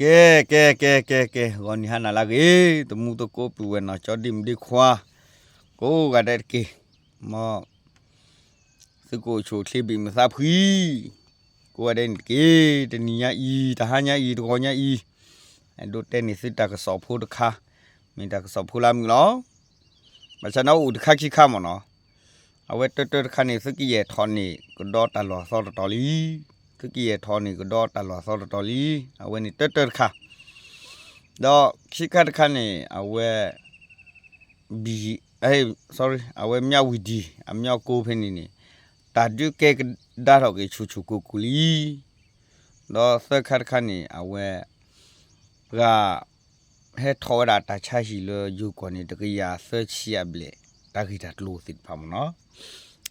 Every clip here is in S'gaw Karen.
ကဲ ကဲ ကဲ ကဲ ကဲ ဂီၤနံၤဟါနၤလၢအဂ့ၤ, သမူသကိးပုၢ်ဝဲၢ်နီၢ်ကၠီဒ့မုၣ်ဒ့ခွါ ကိးဂၤဒဲးတက့ၢ်. မ် သုကအိၣ်ဆူၣ်အိၣ်ချ့ဘၣ်မုာ်သးဖှံ ကိးဂၤဒဲးန့ၣ်တက့ၢ်. တနံၤညါအံၤ တဟါညါအံၤ တဂီၤညါအံၤ အဲၣ်ဒိးတဲန့ၢ်သုတၢ်ကစီၣ်ဖိတခါ, မ့ၢ်တၢ်ကစီၣ်ဖိလၢအမုာ်လီၤ. ဘၣ်ဆၣ်န့ၣ်အိၣ်တခါခံခါမ့ၢ်နီၤ. အဝဲတၢတၢတခါန့ၣ် သုကယဲၢ်ထီၣ်န့ၢ်ကဒီးတၢ်လီၢ်အသီတတီၤလံ. သုကယဲၢ်ထီၣ်န့ၢ်ကဒီးတၢ်လီၢ်အသီတတီၤလံ. အဝဲန့ၣ်တၢတၢတခါ, ဒီးခံခါတခါန့ၣ် အဝဲ ဘံၣ် sorry အဝဲမၠၣ်ဝံၤဒံၣ် အမၠၣ်ကိၢ်ဖဲန့ၣ်န့ၣ် တၢ်ဒုးကဲကဒါထီၣ်က့ၤဆူၣ်ဆူၣ်ကိၢ်ကိၢ်လံ. ဒီးသၢခါတခါန့ၣ် အဝဲ ပှၤ ဟဲထီၣ်ဝဲဒၣ်တၢ်ဆါဟံၣ်လၢယိၤကီၢ်န့ၣ် တကယၤသၢဆံအဘျဲၣ် တၢ်ဂ့ၢ်တၢ်ကျိၤသ့ၣ်တဖၣ်မ့ၢ်နီၤ.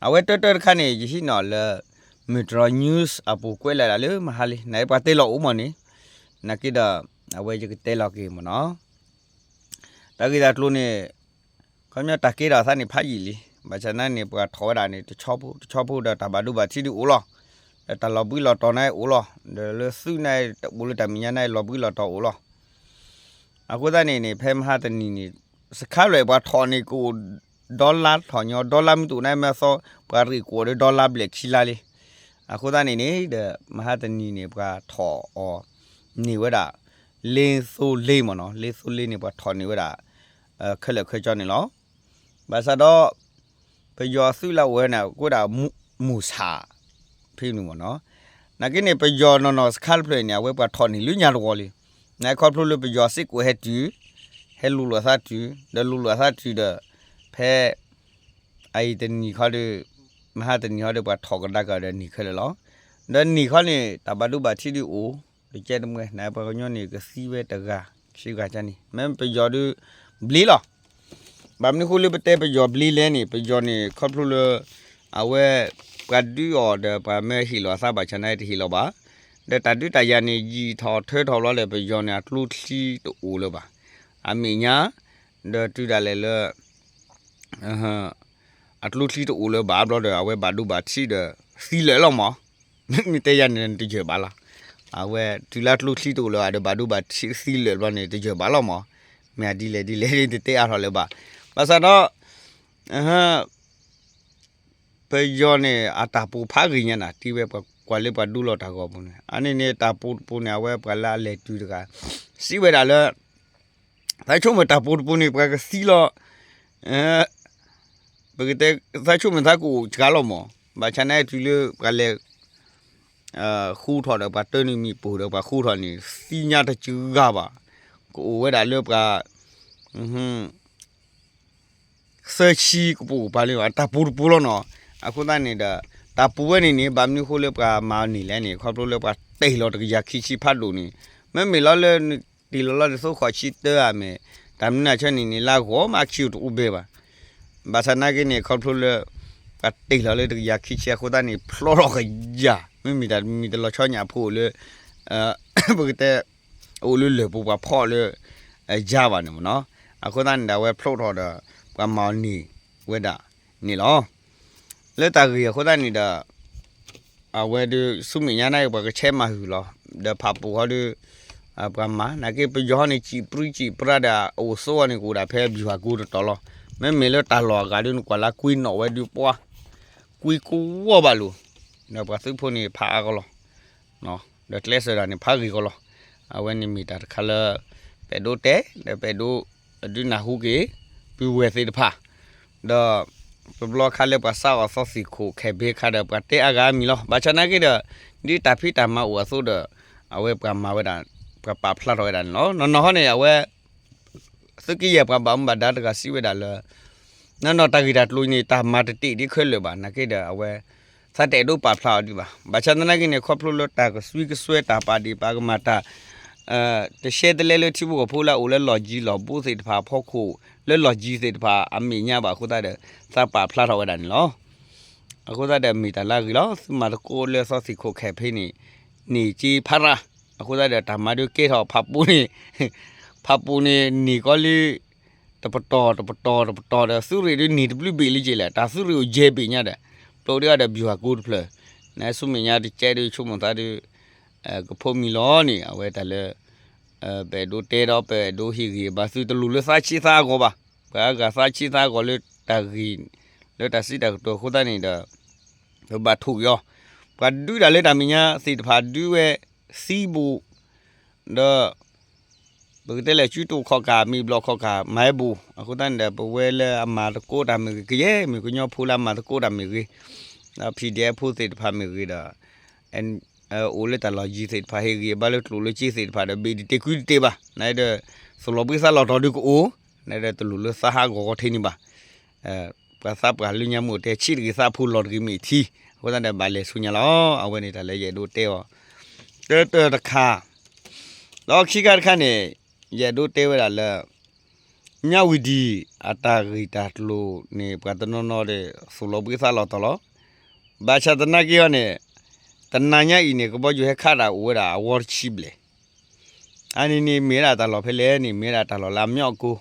အဝဲတၢတၢတခါန့ၣ် ယဟံးန့ၢ်လၢ Metro News အပူၤကွဲးလီၤဒၣ်လၢမဟါလံ နပှၤတဲလီၤအိၣ်မ့ၢ်န့ၣ်, နာ်က့ဒီး အဝဲယကတဲလီၤက့ၤမ့ၢ်နီၤ. တၢ်ဂ့ၢ်တၢ်ကျိၤန့ၣ် ခီပညီတၢ်ကဲထီၣ်အသးန့ၣ်ဖးယံာ်လံ. ဘၣ်ဆၣ်နာ်န့ၣ် ပှၤထီၣ်ဝဲဒၣ်န့ၣ် တဆီဖိ တဆီဖိဒီးတၢ်ဘၣ်ဒိဘၣ်ထံးဒုးအိၣ်လီၤ. ဒီးတၢ်လီၤဘှံးလီၤတီၤန့ၣ်အိၣ်လီၤ. ဒီးလၢသုးန့ၣ် တအိၣ်လၢတၢ်မဲာ်ညါန့ၣ် လီၤဘှံးလီၤတီၤအိၣ်လီၤ. အဃိသတးန့ၣ်န့ၣ် ဖဲမဟါတနံၤန့ၣ် စခါလွဲၢ်ပှၤထီၣ်န့ၣ်ကအိၣ် ဒီလါထီၣ်ညီ ဒီလါမ့ၢ်တအိၣ်န့ၣ် မ့ၢ်အသီ ပှၤရ့ၣ်ကအိၣ်ဒီးဒီလါဘျဲၣ်ခံလါလံ. အဃိသတးန့ၣ်န့ၣ်ဒီး မဟါတနံၤန့ၣ် ပှၤထီၣ်အီၤန့ၢ်ဝဲဒၣ် လ့သိလ့မ့ၢ်နီၤ, လ့သိလ့န့ၣ် ပှၤထီၣ်န့ၢ်ဝဲဒၣ် ခဲလၢာ်ခဲဆ့န့ၣ်လီၤ. ဘၣ်ဆၣ်ဒီး ပယီၤသုးလၢအအိၣ်ဝဲန့ၣ် ကအိၣ်ဒၣ်မူၤဆၣ် ဖဲန့ၣ်မ့ၢ်နီၤ. နာ်က့န့ၣ် ပယီၤနီၢ်နီၢ်စခါတဖျၢၣ်န့ၣ် အဝဲပှၤထီၣ်န့ၢ်လၢညါတဝီလံ. နာ်က့ခီဖျိလၢပယီၤစ့ၢ်ကီးဟဲတုၤ ဟဲလူၤလိာ်သးတုၤ ဒီးလူၤလိာ်သးတုၤဒီး ဖဲ အအံၤတနံၤခီဒီး မဟါတနံၤခီဒီး ပှၤထီၣ်ကဒါက့ၤဒီးန့ၢ်ခဲလၢာ်လီၤ. ဒီးန့ၢ်ခီန့ၣ် တၢ်ဘၣ်ဒိဘၣ်ထံးဒုးအိၣ် တကဲတမှဲ နာ်က့ပှၤကညီန့ၣ် ကသံဝဲတဂၤ ခံဂၤကန့ၣ် မ့ၢ်ပယီၤဒုး ဘျ့လီၤ. ဘၣ်မနုၤဃိလၢပတဲပယီၤဘျ့လဲၣ်န့ၣ် ပယီၤန့ၣ် ခီဖျိလၢ အဝဲ ပှၤဒုးအီၤဒီးပှၤမ့ၢ်ဟ့ၣ်လီၤအသးဘၣ်ဆၣ်နာ်တဟ့ၣ်လီၤဘၣ်. ဒီးတၢ်ဒုးတၢ်ယၤန့ၣ် ယံာ်ထီၣ်ထၢထီၣ်လီၤဒီး ပယီၤန့ၣ် အကျိချံတအိၣ်လၢၤဘၣ်. အမဲာ်ညါ ဒီးတုၤဒၣ်လဲာ်လၢ အကျိချံတအိၣ်လၢၤဘၣ်ဘျီဒီး အဝဲဘၣ်ဒိဘၣ်ထံးဒီး သံလၢာ်လီၤမး. မ့ၢ်တဲယၤန့ၣ် တယၢၢ်ဘၣ်လီၤ. အဝဲတုၤလၢကျိချံတအိၣ်လၢၤဘၣ်ဒီး ဘၣ်ဒိဘၣ်ထံးသံလၢာ်ဘျီန့ၣ် တယၢၢ်ဘၣ်လီၤမး. မ့ၢ်အဒ်လဲၣ်ဒ်လဲၣ် တတဲအါထီၣ်လၢၤဘၣ်. ဘၣ်ဆၣ်ဒီး ပယီၤန့ၣ် အတၢ်ပူၤဖးဂ့ၤညါနၤ တ့ဝဲပှၤကွၢ်လၢပှၤဒူလီၤတၢ်ဂီၤပူၤန့ၣ် အန့ၣ်န့ၣ် တၢ်ပူၤတပူၤန့ၣ် အဝဲပှၤလၢအလဲၤတုၤတဂၤ စံးဝဲဒၣ်လၢ သးဆိကမိၣ်တၢ်ပူၤတပူၤန့ၣ် ပှၤကသံလီၤ ပကတဲ သးဆိကမိၣ်သးကအိၣ်စှၤလီၤမး. ဘၣ်ဆၣ်နာ်တုၤလၢပှၤလဲၤ ဃူထီၣ်ဒီးပှၤတၢနုာ်မံၤပိၢ်ဒီးပှၤဃူထီၣ်န့ၣ် သံညါတစှၤဂၤဘၣ်. ကအိၣ်ဝဲဒၣ်လၢပှၤ သၢဆံကပိာ်ကပၤလံ တၢ်ပူၤတပူၤလီၤနီၤ. အဃိသတးန့ၣ်ဒီး တၢ်ပူၤဝဲန့ၣ်န့ၣ် ဘၣ်မနုၤဃိလၢပှၤမၤအီၤန့ၢ်လဲၣ်န့ၣ် ခီဖျိလၢပှၤတ့ၢ်လီၤတကယၤခံဆံဖးဒိၣ်န့ၣ် မ့မ့ၢ်လီၤလၢ တ့ၢ်လီၤလီၤတသိးဃီးဆံတၢအမဲာ် တၢ်မနုၤအဆၢန့ၣ်န့ၣ် လၢအဂီၢ်မးခံအိၣ်တအိၣ်ဘဲဘၣ်. ဘၣ်ဆၣ်နာ်က့န့ၣ် ခီဖျိလၢ ပှၤတ့ၢ်လီၤလၢတကယၤခံဆံအဃိသတးန့ၣ် ဖျီထီၣ်ကယၤ မ့မ့ၢ်တၢ်မံၤတလီၤဆီညၣ်ဖိလၢ ပကတဲ အိၣ်လၢလၢၢ်ပူၤပှၤဖီၣ်လၢ ယါဘၣ်န့ၣ်မ့ၢ်နီၤ. အဃိသတးန့ၣ်ဒီး အဝဲဖျိထီၣ်ဒီး ပှၤမၤအီၤန့ၢ်ဝဲဒၣ်န့ၣ်လီၤ. လၢတၢ်ဂ့ၢ်အဃိသတးန့ၣ်ဒီး အဝဲဒုး ဆူမဲာ်ညါန့ၣ် ပှၤကဆဲးမၤဟုၣ်လီၤ. ဒီးဖးပူၤဟီဒုး ပှၤမၤ နာ်က့ပယီၤဟီန့ၣ် စံးပြံစံးပြါဒီး အအိၣ်ဆိအီၤန့ၣ် ကအိၣ်ဒၣ်ဖဲဗျူဟာကုန်းတတီၤလီၤ. မ့မ့ၢ်လၢတၢ်လီၢ်အဂၤဒုး နကွၢ်လၢကွံနီၣ်ဝဲဒုးပှၤ ကွံကဝီၤဘၣ်လိၤ ဒီးပှၤသုးဖိန့ၣ်ဖးအါကီးလီၤ. ဒီးကျဲးစၢးဒၣ်န့ၣ် ဖးဂ့ၤကီးလီၤ. အဝဲန့ၣ်မ့ၢ်တၢ်တခါလၢ ပအဲၣ်ဒိးတဲ ဒီးပအဲၣ်ဒိး ဒုးနၢ်ဟူက့ၤ ပုၢ်ဝဲၢ်သ့ၣ်တဖၣ် ဒီး ပဘျီခါလၢပှၤစးအီၤသီသံၣ်ခိၣ်ခဲဘ့ခါဒီး ပှၤတဲအါဂၤအါမံၤလီၤ. ဘၣ်ဆၣ်နာ်က့ဒီး ဒ်တၢ်ဖံးတၢ်မၤအိၣ်အသိးဒီး အဝဲပှၤမၤဝဲဒၣ် ပှၤပာ်ဖျါထီၣ်ဝဲဒၣ်န့ၣ်လီၤ. နီၢ်နီၢ်ဟီန့ၣ် အဝဲ သုးက့ယဲၢ်ပှၤဘၣ်မူဘၣ်ဒါတဂၤစံးဝဲဒၣ်လၢ နီၢ်နီၢ်တၢ်ဂ့ၢ်တၢ်ကျိၤန့ၣ် တၢ်မၤတတ့ၢ်ဒ်ခဲလၢာ်ဘၣ်. နာ်က့ဒီးအဝဲ သးတအဲၣ်ဒိးပာ်ဖျါအီၤဒံးဘၣ်. ဘၣ်ဆၣ်သနာ်က့န့ၣ် ခီဖျိလၢတၢ်ကစွံကစွဲတၢ်ပာ်ဒ့ၣ်ပာ်ကမၣ်တၢ် တရှဲတလဲလၢထံဖိကီၢ်ဖိလၢအအိၣ်လၢလီၢ်ကၠံလီၢ်ဘူးသ့ၣ်တဖၣ်အဖီခိၣ် လၢလီၢ်ကၠံသ့ၣ်တဖၣ်အမဲာ်ညါဘၣ်အဃိသတးဒီး သးပာ်ဖျါထီၣ်ဝဲဒၣ်န့ၣ်လီၤ. အဃိသတးဒီးမ့ၢ်တၢ်လၢအဂ့ၤလီၤ. သုးမၤသကိးလၢသီသံၣ်ခိၣ်ခဲဖ့န့ၣ် န့ၢ်က့ဖးရၣ် အဃိသတးဒီးတၢ်မၤဒုးကဲထီၣ်ဖးပူၤန့ၣ် ဖးပူၤန့ၣ်န့ၢ်ကီလံ တပတီၢ် တပတီၢ် တပတီၢ်ဒီး သုးရ့ၣ်ဒုးန့ၢ်တဘျုးဘ့ၣ်လံက့လဲၣ် တၢ်သုးရ့ၣ်အိၣ်ယဲၢ်ဘ့ၣ်ညါဒီး ပျိဒုးအီၤဒီး ဗျူဟာကုန်း တဖျၢၣ် နဆူမဲာ်ညါတကဲဒုးဆိကမိၣ်သးဒုး ကဖိးမံၤလီၤန့ၣ် အဝဲတၢ်လၢ ပအဲၣ်ဒိးတဲဒီး ပအဲၣ်ဒိးဟ့ၣ်ဂံၢ်ဘါသု တလိၣ်လၢသးဆံးသးအဂီၢ်ဘၣ်. ပှၤအါဂၤသးဆံးသးအဂီၢ်လၢတၢ်ဂ့ၢ် လၢတၢ်စံးတၢ်ကတိၤအဃိသတးန့ၣ်ဒီး ပဘၣ်ထိၣ်က့ၤအီၤ. ပှၤဒုးတၢ်လၢတၢ်မဲာ်ညါသ့ၣ်တဖၣ်ဒုးဝဲသံဘိၣ် ဒီး ပကတဲလၢစုတိၢ်ခီၣ်ကၢ် မ့ၢ်ဘျီၣ်ခီၣ်ကၢ် မၤဝဲဘိၣ်. အဃိသတးန့ၣ်ဒီး ပဝဲလၢအမၤသကိးတၢ်မ့ၢ်ဂ့ၤ ကယဲၢ်မ့ၢ်ကညီဖိလၢအမၤသကိးတၢ်မ့ၢ်ဂ့ၤ, ဒီး PDF ဖိသ့ၣ်တဖၣ်မ့ၢ်ဂ့ၤဒီး အိၣ်လၢတၢ်လီၢ်ယံၤသ့ၣ်တဖၣ် ဟ့ၣ်ဂံၢ်ဘါလၢကျိၣ်လၢစ့သ့ၣ်တဖၣ်ဒီး ဘ့ၣ်ဒံးတ့ၢ်ကွံတ့ၢ်ဘၣ်. နဒီး သူၣ်လီၤဘှံးသးလီၤတီၤဒုကအိၣ်, နဒီးတလိၣ်လၢသးဟးဂီၤဂီၤထဲန့ၣ်ဘၣ်. ပှၤသးပှၢ်လၢညါမ့ၢ်အိၣ်တဲဆံးတဂ့ၤ သးဖိလီၤတဂ့ၤမ့ၢ်ထံ, အဃိသတးဒီးဘၣ်လဲၤဆူညါလီၤ. အဝဲန့ၣ်တၢ်လၢယအဲၣ်ဒိးတဲအီၤ တၢတၢတခါ, ဒီးခံခါတခါန့ၣ် ယအဲၣ်ဒိးတဲဝဲဒၣ်လၢ မၠၣ်ဝံၤဒံၣ် အတၢ်ဂ့ၢ်တၢ်ကျိၤန့ၣ် ပှၤတနီၤနီၤဒီး သူၣ်လီၤဘှံးသးလီၤတီၤလီၤ. ဘၣ်ဆၣ်သနာ်က့ဟီန့ၣ် တနၤညါအံၤန့ၣ် ကဘီယူၤဟဲခးတၢ်အိၣ်ဝဲဒၣ်အဝီတဆံဘျဲၣ် အန့ၣ်န့ၣ် မ့ၢ်ဝဲဒၣ်တၢ်လီၢ်ဖဲလဲၣ်န့ၣ် မ့ၢ်ဝဲဒၣ်တၢ်လီၢ်လၢအမျီၣ်အကိ,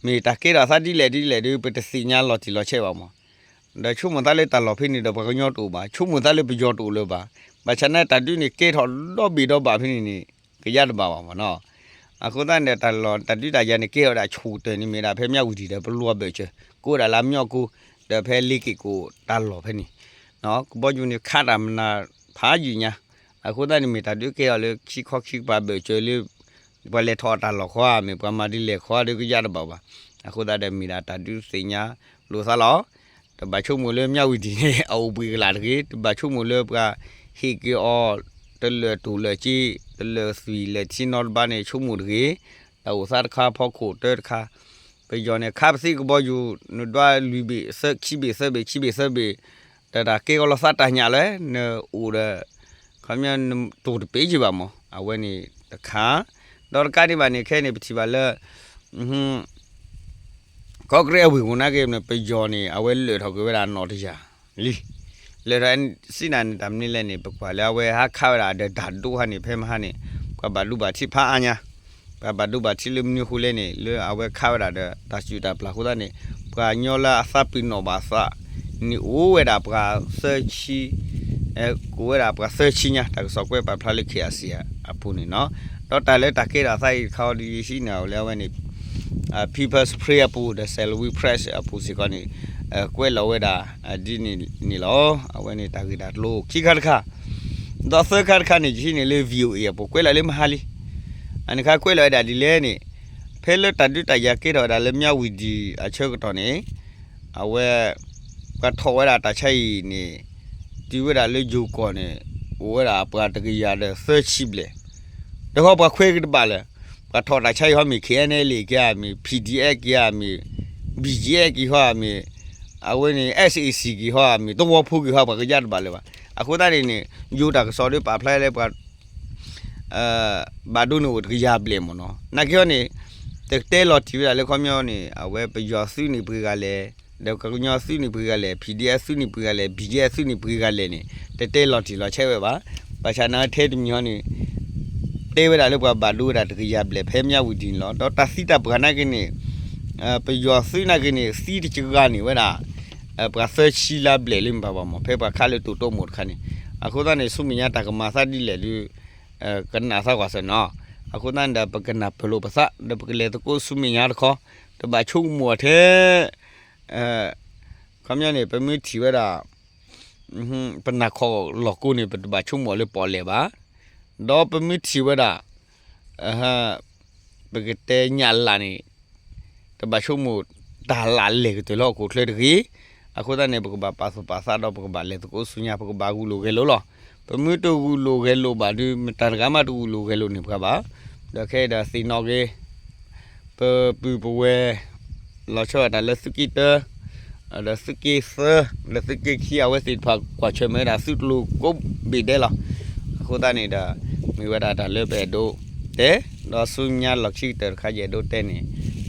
မ့ၢ်တၢ်ကဲထီၣ်သးဒ်လဲၣ်ဒ်လဲၣ်ဒီး ပတသ့ၣ်ညါလီၤတံၢ်လီၤဆဲးဘၣ်မး. ဒီးဆိကမိၣ်သးလၢတၢ်လီၢ်ဖဲန့ၣ်ဒီး ပှၤကညီတအိၣ်ဘၣ်, ဆိကမိၣ်သးလၢပယီၤတအိၣ်လၢၤဘၣ်. ဘၣ်ဆၣ်န့ၣ် တၢ်ဒုးန့ၣ်ကဲထီၣ်ဒီဘ့ၣ်ဒီဘၣ်ဖဲန့ၣ်န့ၣ် ကယါတဘၣ်ဘၣ်မးနီၤ. အဃိသတးန့ၣ်ဒီး တၢ်လီၢ်တၢ်ဒုးတၢ်ယၤန့ၣ် ကဲထီၣ်ဝဲဒၣ်ဆိၣ်တၢၢ်န့ၣ် မ့ၢ်ဒၣ်ဖဲမၠၣ်ဝံၤဒံၣ်ဒီး ပလိၣ်အဘၢၣ်စၢၤ ကအိၣ်ဝဲဒၣ်လၢအမျီၣ်အကိ ဒီးဖဲလ့က့ၣ်ကအိၣ်တၢ်လီၢ်ဖဲန့ၣ် ကဘီယူၤန့ၣ်ခးတၢ်မနုၤဖးယံာ်ညါ. အဃိသတးန့ၣ် မ့ၢ်တၢ်ဒုးကဲထီၣ်လၢခံခီခံကပၤဘၢၣ်စၢၤလၢ ပှၤလဲၤထီၣ်အတၢ်လီၢ်ခီဧါ မ့ၢ်ပှၤမၤဒ်လဲၣ်ခီဧါဒီးကယါတဘၣ်ဘၣ်. အဃိသတးဒီးမ့ၢ်ဒၣ်တၢ်ဒုးသ့ၣ်ညါလိာ်သးလီၤ. တဘၣ်ဆိကမိၣ်လၢမၠၣ်ဝံၤဒံၣ်န့ၣ် အအိၣ်ဘှံးကလာ်တဂ့ၤ, တဘၣ်ဆိကမိၣ်လၢပှၤဟ့ၣ်က့ၤအီၤ တလၢာ်တိၢ်လၢာ်စ့ တလၢာ်သွံၣ်လၢာ်ထံနီတဘ့ၣ်န့ၣ် ဆိကမိၣ်တဂ့ၤ. တၢ်အိၣ်သးတခါဖီခိၣ်တၢတခါ ပယီၤန့ၣ် ခးပသံကဘီယူၤ နဒွးလွံၢ်ဘ့ၣ် သၢ ခံဘ့ၣ်သၢဘ့ၣ် ခံဘ့ၣ်သၢဘ့ၣ် တၢ်တၢ်ကဲကီးလီၤသးတၢ်ညၣ်လၢ နအိၣ်ဒီး ခီပညီ နတိၢ်တပ့ၤက့ၤဘၣ်မး အဝဲန့ၣ်တခါ. ဒီးတကးဒံးဘၣ်န့ၣ် ခဲအံၤန့ၣ် ပထံၣ်ဘၣ်လၢ ကီၢ်ကရ့ၣ်အဝ့ၢ်ပူၤနာ်က့န့ၣ် ပယီၤန့ၣ် အဝဲလၢာ်ထီၣ်ကွံာ်ဝဲဒၣ်နီၣ်တယၢ်လံ. လၢာ်ထီၣ်စံးနၤန့ၣ် တၢ်မနုၤလဲၣ်န့ၣ် ပကွၢ်လၢအဝဲဟးခးဝဲဒၣ်ဒီးတၢ်ဒိဟါန့ၣ် ဖဲမဟါန့ၣ် ပှၤဘၣ်ဒိဘၣ်ထံးဖးအါညါ, ပှၤဘၣ်ဒိဘၣ်ထံးလၢမနုၤအဃိလဲၣ်န့ၣ် လၢအဝဲခးဝဲဒၣ်ဒီးတၢ်စုၣ်တၢ်ပျၢ်အဃိသတးန့ၣ် ပှၤကညီလၢအသးပ့ၤနီၣ်ဘၣ်သးန့ၣ် အိၣ်ဝဲဒၣ်ပှၤသၢဆံ ကအိၣ်ဝဲဒၣ်ပှၤသၢဆံညါ တၢ်ကစီၣ်ကွဲးပာ်ဖျါလၢ ခ့ၣ်အစံၣ် အပူၤန့ၣ်နီၤ. ဒီးတၢ်လၢတၢ်ကဲထီၣ်သးအံၤတခါအံၤဒီး ယဟံးန့ၢ်အီၤလၢအဝဲန့ၣ် People's Spring အပူၤ ဒီး Salween Press အပူၤစ့ၢ်ကီးန့ၣ် ကွဲးလီၤဝဲဒၣ်ဒ်န့ၣ်န့ၣ်လီၤ. အဝဲန့ၣ်တၢ်ဂ့ၢ်တၢ်ကျိၤခံခါတခါ, ဒီးသၢခါတခါန့ၣ် ယဟံးန့ၢ်လၢ VOA အပူၤ ကွဲးလီၤလၢမဟါလံ. အန့ၣ်ခါကွဲးလီၤဝဲဒၣ်ဒ်လဲၣ်န့ၣ် ဖဲလၢတၢ်ဒုးတၢ်ယၤကဲထီၣ်ဝဲဒၣ်လၢမၠၣ်ဝံၤဒံၣ်အဆၢကတီၢ်န့ၣ် အဝဲ ပှၤထီၣ်ဝဲဒၣ်တၢ်ဆါဟံၣ်န့ၣ် တုၤဝဲဒၣ်လၢယိၤကီၢ်န့ၣ် အိၣ်ဝဲဒၣ်ပှၤတကယၤဒီးသၢဆံဘျဲၣ်, ဒီးဃီပှၤခွဲးက့ၤတဘၣ်လၢၤ. ပှၤထီၣ်တၢ်ဆါဟံၣ်ဟီ မ့ၢ် KNLA က့ၤဧါ မ့ၢ် PDF က့ၤဧါ မ့ၢ် BGF က့ၤဟီ မ့ၢ် အဝဲန့ၣ် SAC က့ၤဟီ မ့ၢ်သဝီဖိက့ၤဟီ ပှၤကယါတဘၣ်လၢၤဘၣ်. အဃိသတးန့ၣ်န့ၣ် ယိၤတၢ်ကစီၣ်ဒီးပာ်ဖျါလၢပှၤ ဘၣ်ဒိန့ၣ်အိၣ်တကယၤဘျဲၣ်မ့ၢ်နီၤ. နာ်က့ဟီန့ၣ် တကတဲလီၤတံၢ်ဝဲဒၣ်လၢခီပညီန့ၣ် အဝဲပယီၤသုးန့ၣ်ပှဲၤဂၤလဲၣ်, ဒီးကညီသုးန့ၣ်ပှဲၤဂၤလဲၣ်, PDF သုးန့ၣ်ပှဲၤဂၤလဲၣ်, BGF သုးန့ၣ်ပှဲၤဂၤလဲၣ်န့ၣ် တတဲလီၤတံၢ်လီၤဆဲးဝဲဘၣ်. ဘၣ်ဆၣ်နာ်ထဲတမံၤဟီန့ၣ် တဲဝဲဒၣ်လၢပှၤဘၣ်ဒိဝဲဒၣ်တကယၤဘျဲၣ်ဖဲမၠၣ်ဝံၤဒံၣ်န့ၣ်လီၤ. ဒီးတၢ်သံတၢ်ပှၢ်နာ်က့န့ၣ် ပယီၤသုးနာ်က့န့ၣ် သံတကဂၤန့ၣ်ဝဲဒၣ် ပှၤသၢဆံလၢဘျဲၣ်လၢမ့ၢ်ဘၣ်ဘၣ်မ့ၢ် ဖဲပှၤခးလၢတိၢ်တိၢ်မိၢ်တခါန့ၣ်. အဃိသတးန့ၣ် ဆူမဲာ်ညါတၢ်ကမၤသးဒ်လဲၣ်ဒီး ကနၣ်သးကွၢ်စၢၤနီၤ. အဃိသတးန့ၣ်ဒီး ပကနၢ်ပၢၢ်လိာ်ပသး ဒီးပကလဲၤသကိးဆူမဲာ်ညါတခီ တဘၣ်ဆိကမိၣ်အီၤထဲ ခီပညီန့ၣ် ပမ့ၢ်ထံၣ်ဝဲဒၣ် ပနၢ်ခီၣ်လီၢ်ကိန့ၣ် ပတဘၣ်ဆိကမိၣ်အီၤလၢပီၣ်လဲၣ်ဘၣ်. ဒီးပမ့ၢ်ထံၣ်ဝဲဒၣ် ပကတဲညၣ်လၢ်န့ၣ် တဘၣ်ဆိကမိၣ်တၢ်လၢ်လဲၢ်ကတၢၢ်လၢဟီၣ်ခိၣ်ချၢတဂ့ၤ. အဃိသတးန့ၣ် ပကဘၣ်ပာ်သူၣ်ပာ်သးဒီး ပကဘၣ်လဲၤသကိးဆူညါ ပကဘၣ်ဂုာ်လိာ်ဂဲၤလိာ်လီၤ. ပမ့ၢ်တဂုာ်လိာ်ဂဲၤလိာ်ဘၣ်ဒီး မတၤတဂၤမးတဂုာ်လိာ်ဂဲၤလိာ်န့ၢ်ပှၤဘၣ်. ဒီးခဲအံၤဒီးသ့ၣ်နီၣ်က့ၤ ပပုၢ်ပဝဲၢ် လီၤဆီဒၣ်တၢ်လၢသုးက့တၢ ဒီးသုးက့သၢ ဒီးသုးက့ခံ အဝဲသ့ၣ်တဖၣ်ကွၢ်ဆၢၣ်မဲာ်ဝဲဒၣ်သုးကျိၤကိးဘ့ၣ်ဒဲးလီၤ. အဃိသတးန့ၣ်ဒီး မ့ၢ်ဝဲဒၣ်တၢ်လၢပအဲၣ်ဒိးတဲ ဒီးဆူညါလီၢ်ခံကတၢၢ်တခါ ယအဲၣ်ဒိးတဲန့ၣ်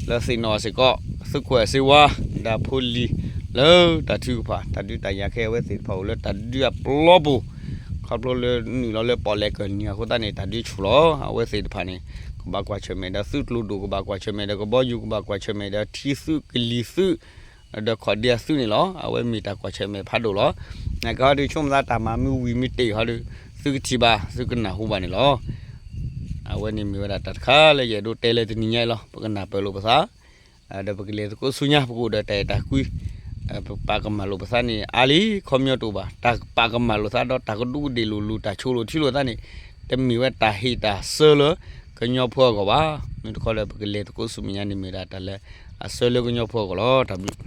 လၢသ့ၣ်နီၣ်စ့ၢ်ကီး သုးခိၣ်အဲၣ်စ့ဝါ ဒီးဖိလံၤ လၢတၢ်ထုကဖၣ် တၢ်ဒုးတၢ်ယၤခဲအဝဲသ့ၣ်တဖၣ်အိၣ်လၢတၢ်ဒုးအပျီပူၤ ခီဖျိလၢနုာ်လီၤလၢပီၣ်လဲၣ်ကၢၢ်နံၤအဃိသတးန့ၣ် တၢ်ဒုးဆူၣ်လီၤ. အဝဲသ့ၣ်တဖၣ်န့ၣ် ကဘၣ်ကွၢ်ဆၢၣ်မဲာ်ဒီးသုးကျိၤဒိၣ် ကဘၣ်ကွၢ်ဆၢၣ်မဲာ်ဒီးကဘီယူၤ ကဘၣ်ကွၢ်ဆၢၣ်မဲာ်ဒီး ထံသုးကလံၤသုး ဒီးခီၣ်ဒ့အသုးန့ၣ်လီၤ. အဝဲမ့ၢ်တၢ်ကွၢ်ဆၢၣ်မဲာ်ဖးဒိၣ်လီၤ. နာ်က့ဟီဒီး ဆိကမိၣ်သးတၢ်မၤမ့ၢ်ဝံၤမ့ၢ်တ့ၢ်ဟီဒီး သုကထံၣ်ဘၣ် သုကနၢ်ဟူဘၣ်န့ၣ်လီၤ. အဝဲန့ၣ်မ့ၢ်ဝဲဒၣ်တၢ်တခါလၢယအဲၣ်ဒိးတဲလၢတနံၤညါအံၤလီၤ. ပကနၢ်ပၢၢ်လိာ်ပသး ဒီးပကလဲၤသကိးဆူညါ ပကအိၣ်ဒီးတၢ်အဲၣ်တၢ်ကွံ ပပာ်ကမၣ်လိာ်ပသးန့ၣ် အါလံ ခီပညီတအိၣ်ဘၣ်. တၢ်ပာ်ကမၣ်လိာ်သးဒီးတၢ်ကဒူးကဒ့ၣ်လိာ်လူၤ တၢ်ဆိၣ်လိာ်ထံလိာ်သးန့ၣ် တမ့ၢ်ဝဲတၢ်ဟ့ၣ်တၢ်ဆၢလၢကညီဖိအဂီၢ်ဘၣ်. မ့ၢ်တခီဒီး ပကလဲၤသကိးဆူမဲာ်ညါန့ၣ် မ့ၢ်ဝဲဒၣ်တၢ်လၢအဆၢလၢကညီဖိအဂီၢ်လီၤ. တၢ်ဘျုး